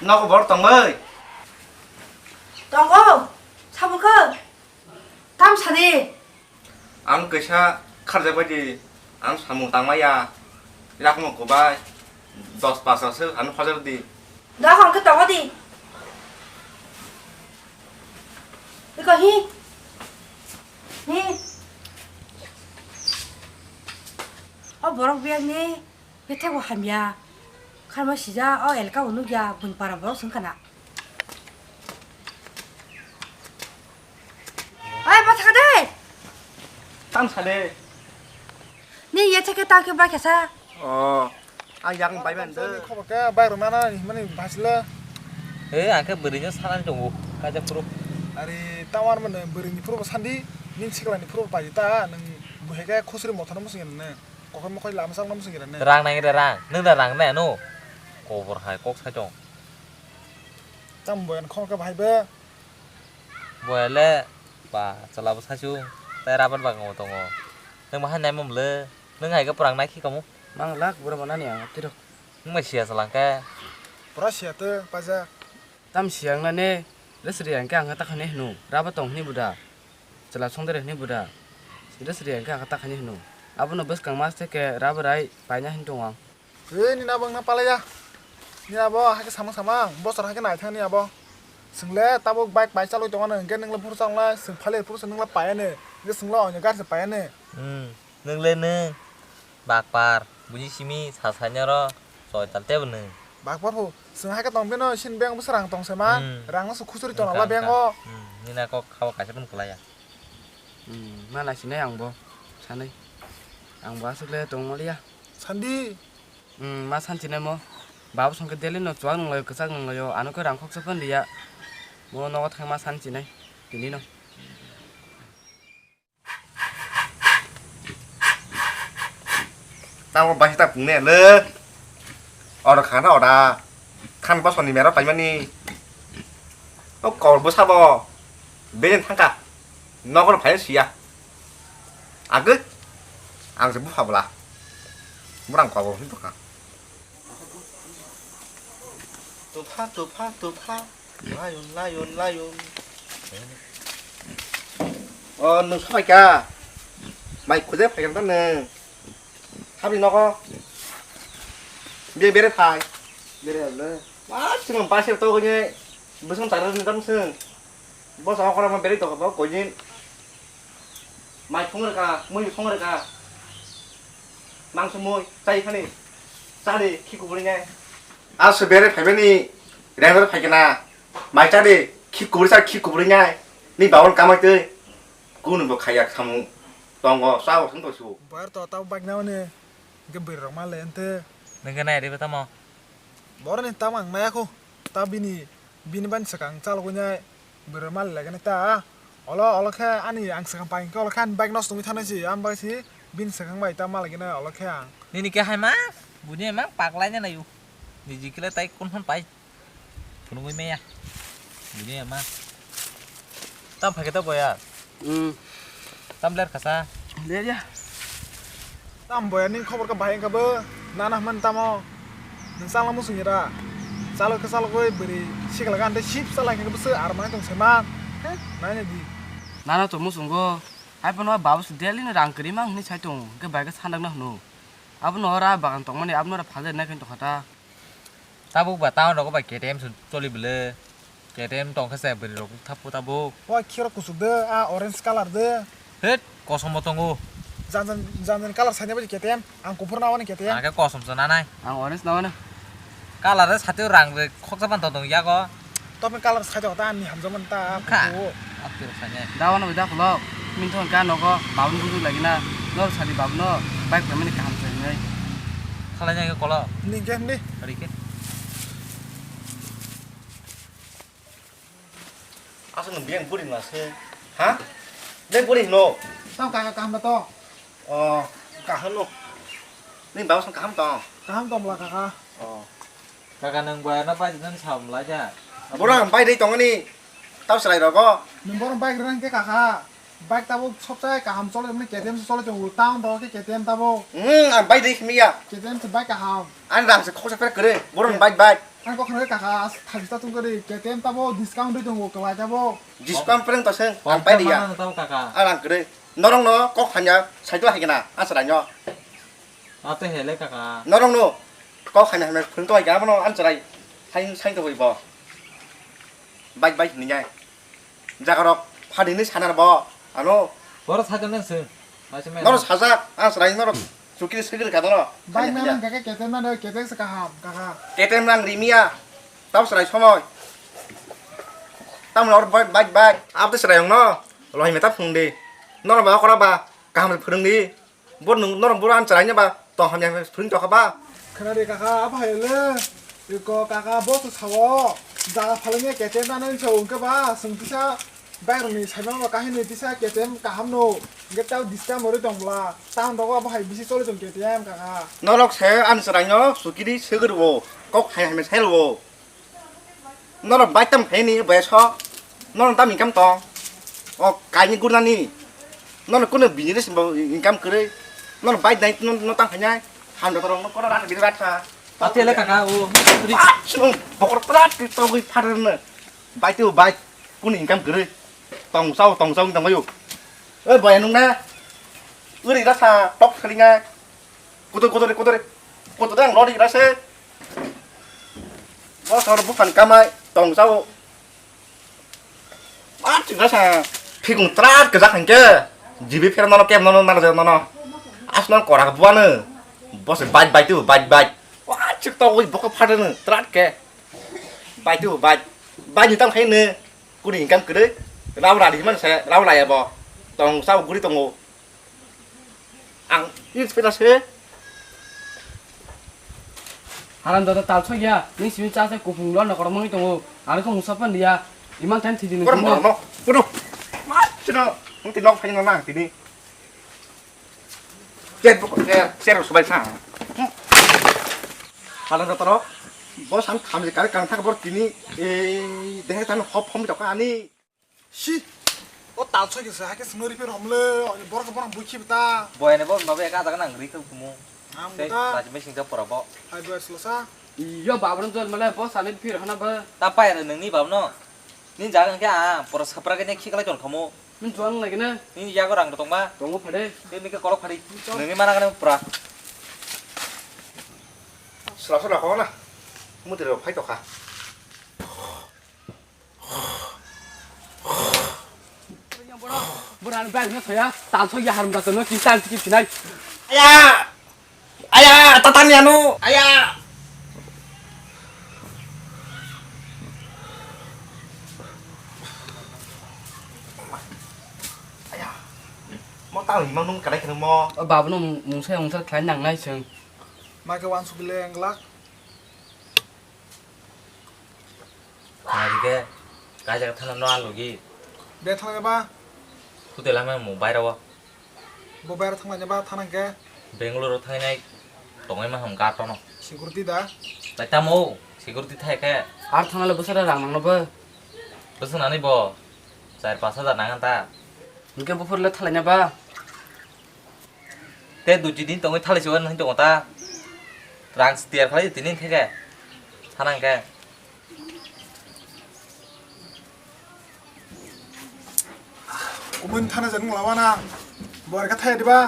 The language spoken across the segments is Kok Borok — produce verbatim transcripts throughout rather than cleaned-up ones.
Nogo bor tongbai? Tongo. Samung khe? Tam sadi. Ang kaisa kharjak bai di, ang samung tangmaya, yakmo kwbai, dos pas aswk ano hojar di. Da hwn khe tongo di. Iko hi. Hi. O borok biyang ni bete bo hamya. Kharma sija o elka bo nukya bun para borok sung kana. Oi, ma thaka de. Tam sa de. Ni ye theke ta ke ba kesa. Oh, ang yang bai ban de. Khobor ke bai rok nana ni mani basle. He, ang ke bwrwi no sanani tongo, kaisa phuru. Ari tamar mane bwrwi ni phuru sandi, nin sikla ni phuru pai ta, nang buhe ke khusri mothano musung ne. Kokor mokhoi lama sak no musung ne. Rang nang de rang, nang da rang ne no. Kobor hai kok sai tong. Tam boyan khong ke bahai be. Boyale ba chwla bo saichung tei rabar bagan bo tongo. Nwng bahai naimung le, nwng hai khe pwrang nai khi kamu? Mang lak bura manani ang tiro. Nwng bai siya chwla hwnkhe? Pura siya tei paijak. Tam siya wngnani, le sri hwnkhe ang khe ta khainai hwno, rabar tong hwnwi buda. Chwla songdere hwnwi buda. Le sri hwnkhe ang khe ta khainai hwno. Abono bwskang mas theke rabar ai paina hwnwi tongo ang. Twi nini abo wngna palaiya. Nini abo hakhe samung samung, bosor hakhe naithang ni abo. Chwng le tabuk bike pai chalwi tongo, hwnkhe nwng le phuru chang lai, chwng phali phuru se nwng le paiya ni. Hwnkhe chwng le oino gari se paiya ni. Hmm, nwng le nwng bakpar, buji simi sa sainaro choi tal tebo nwng. Bakpar phu, chwng hakhe tong bino, sin bank bwsa rang tong se ma, Hmm. rang no se khusuri tong Wngkha, la bank wngkha. o. Hmm, nini kok khao kaisa phano kwlaiya. Hmm, ma naisinai ang bo, sanai. Ang bo aswk le tong maliya. Sandi. Hmm, ma sansinai mo. Babo songkhe daily no chuwak nunglaio, kwchak nunglaio, ano khe rang khoksa phano liya. Mo nogo thangma sansinai, tini no. Tamo bai ta pungne le. Oro khana ora. Khan bosoni mero paimani. O kor bwsa bo. Beden thangka. Nokor phai siya. Agwi. Ang se bupha bwla. Murang kabo hin bwkha. Tupha, tupha, tupha. Lion, lion, lion. O, nwng sobai kha. Mai khuje phai kha nwng. Habri nogo. Be-, bere phai. Bere le. Wa, chwng base to gone. Bwswng tara ni dam swng. Bosa okora ma bere to ba koiyin. Mai thung rwkha, mui thung rwkha. Mangso mui, chai phani. Chadi, khi kubuni nai. Aso bere phaibani, rengor phaikena. Mai chadi, khi kuburi cha, khi kuburi nai. Ni bawon kamai twi. Kunu bo khaya khamu. Tongo, sao thung to su. Bar to tau bike na one. Ge bwrwi rok ma le ente. Nengke nai ribe tamo. Boroni tamo ang maya kho. Ta bini, bini bani swkang chalogwi nai bwrwi mali lagani ta. Olo, olo khe ani ang swkang pai khe olo khe ani bike nosto wngwi thanai si, ang bai si bini swkang bai ta malagina olo khe ang. Nini khe hai ma, buni ma paklai na nayu. Niji kile tai kun hon pai. Phunugwi maya. Bini ma. Tam phai khe ta boya. Hmm. Tam ler khasa. Ler ya. Tam boya ni khobor khe bahai wngkha bo. Nana hwnmani tamo. Nwng chala muchung ira. Chalo khe chalo goi bwrwi sikla gan tei sip chala khe bwswk ar manai tong se man. He? Nai nai di. Nana to muchungo. Hai phano baba se daily no rang kwrwi mang hwnwi sai tongo. Hwnkhe bai khe sandak na hwno. Abono ora bagan tongmani abono ora phalwi nai khe tongkha ta. Tabuk ba town rogo bai K T M se choli bwle. K T M tong khe se bwrwi rok thapwi tabuk. O khiro kuchuk de, a orange colour de. Het, kosom bo tongo. Jan jan, jan jan colour saina bai K T M. Ang kuphur na wani K T M. Ang khe kosom se nanai. Ang orange na wani. Colour de satio rang de khoksa ban tong yago. Topni colour sai jago ta ani hamjakmani ta. Kha. Kuphur. Apni rok sainai. Da wano bai da khulok. Min thon ka nogo babun bujuk lagi na. Nor sadi babun no bike pemani kaham sai nai. Khalai nai kolo. Ni ke ni. Ari ke. Asal nung biang buri na se. Ha? Biang buri no. Tang kaka kaham na to. Oh, kaham no. Ni bawa sang kaham to. Kaham to mla kaka. Oh. Kaka nang bayar na pai nang sam lai ja. Borang pai dei tong ni. Tau chwrai rogo. Nwng borom bike rang khe kakha. Bike tabuk sobsai kaham chole mani K T M se chole tongo. Town rogo khe K T M tabuk. Hmm, ang bike ri khimiya. K T M se bike kaham. Ani rang se khoksa pera kwrwi. Borom bike bike. Ang kok khnai kakha, thabi ta tungkari K T M tabuk discount ri tongo kwlai tabuk. Discount pera to se. Ang bike ri ya. Tau kakha. Ang rang kwrwi. Norok no kok hanya sai to hai kena. Ang chwrai no. Ate hele kakha. Norok no kok hanya hanya phung to hai kena bono ang chwrai. Sai sai to bo. Bike bike ni nyai. Jagarok phadini sanar bo ano. Boro sajak nang se. Norok sajak, ang chwrai norok chukiri sigiri ka doro. Bike na nang kake K T M na nang K T M se kaham, kakha. K T M nang rimia. Tau chwrai somoi. Tamo nor bike bike bike. Abte chwrai no. Lohi meta phung di. Norok ba okra ba kaham phung di. Bo nwng norok boro ang chwraina ba tong hamya phwrwng tokha ba? Khwnadi kaka, abo hai le. Iko kaka, bo to sao. Jaga phalangya K T M nani sao hwnkhe ba, chwng tisa bike rokni saimano ba kahini tisa K T M kaham no. Hwnkhe tao disturb rwi tong bwla. Town rogo abo hai bisi choli tong K T M kaka. Norok se ang chwraino sukiri swgwi rwo. Kok hai hamya sai rwo. Nono bike tam khaini boya so. Nono tam income tong. O kaini gurnani. Nono kuno business bo income kwrwi. Nono bike nai no, no tam khainai. Hamda torong no kono rat bini rat kha. Ate le kaka o. Sung bokor prat togwi phatar no. Bike tu bike. Kuno income kwrwi. Tong sao tong sao tong bayo. Oi boya nung na. Uri rasa tok salinga. Kudur, kudur, kudur. Kudur ang lori rase. Bosor bukan kamai tong sao. Mat ching rasa. Phikung trat kejak hangke. Jibi phir nono kem nono narja nono. As non korak buane. Bos bike bike tu bike bike. Wah cik to oi bokok phadan trat ke. Bike tu bike. Bike ni tam khaine. Kuni income kwrwi. Rau radi man se rau laya bo. Tong sao guri tongo. Ang ins peta se. Haram dada tal sokya, nini simi cha se kupung lo nokor mangwi tongo. Ang khe mungsa pan dia. Iman time thidi nung. Korom korom no. Korom. Ma chino. Nung ti nok phai nang tini. Cher bo cher cher subai sa. Halang rotoro. Bo san thamje kare kang thak bor tini. Ei dehe tan hop hom jokani. Si. O tal soi kisa hake sino repair homle. Borok borok bukhi bita. Boyane bo mabe ka daga nang ri kumu. Ang buta. Lajimai singsa pora bo. Hai boy slosa. Iyo babron jol male bo sani repair hana ba. Ta pai re nangni babno. Ni jaga ke a pora sapra ke ne khiklai ton khamo. Min juang lagi na. Ni yago rang tong ba. Tongo phade. Ni ke kolok phadi. Nangni mana kana pura. Slosa na ko na. Muti ro phai to kha. Borok, borok, borok, ang bag no saya, tan so ya harum da no, ki tan ki sinai. Aya! Aya, tatan ya no. Aya! Aya. Mo tang imang nung kadai khe mo. O babu no mung, mungsa mungsa khlai nang nai seng. Ma ke wan sugile englak. Nai ke, kaisa thana no alugi. Be thangna ba? Hotel ama mo baira o. Bo baira thangna ba thana ke? Bangalore thangna tongai ma ham ka tono. Security da? Tai tamo, security thai ke. Ar thangna le bwsara rang nang no bo. Bwsana ni bo, char pas hajar nang ta. Hingke buphur le thalai na ba? Te duti din tongwi thali se wani tongo ta. Rang tiar khlai tini theke. Thanang ke. Kumun thana jani lawana. Bor ka thaya diba?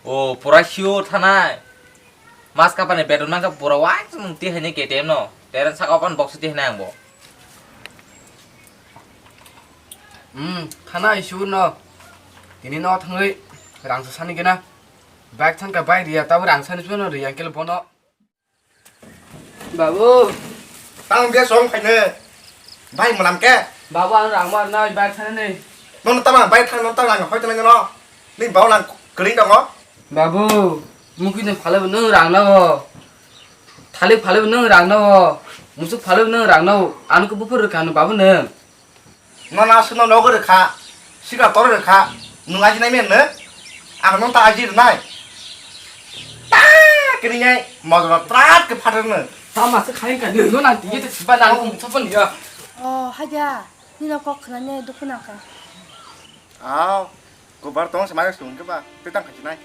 O pura sure thanai. Mas kapani beton mangka pura wai ti haini K T M no. Teren saka opan box ti haini ang bo. Hmm, khana isu no. Tini no thangwi rang sani gena. Bike thangka bike riya, tabo rang sani chuno riya, angkel bono. Babu. Tang dia song khaine. Bai manam ke. Babu, ang rang mar nai bike thani ni. Non tama bike thang non tang lang hoi tang no. Ni bau lang kering dong o. Babu, mukui ni phale bo nung rang no. Thalik phale bo nung rang no. Musuk phale bo nung rang no. Ang ko buphur rwkha no babu nung. Nono aswkno nogo rwkha, sikla toro rwkha, nwng ajinai mennw? Ang nono ta aji rwnai. Ta kwrwinai mojoro trat khe phatrwnw. Tama se khain ka nwng no nang tigi te siba nang kung sopo niya. Oh, haja, nino kok khwnani dukhu nangkha. Aw, kubar tong samai sung ke ba, tetang khachi nai.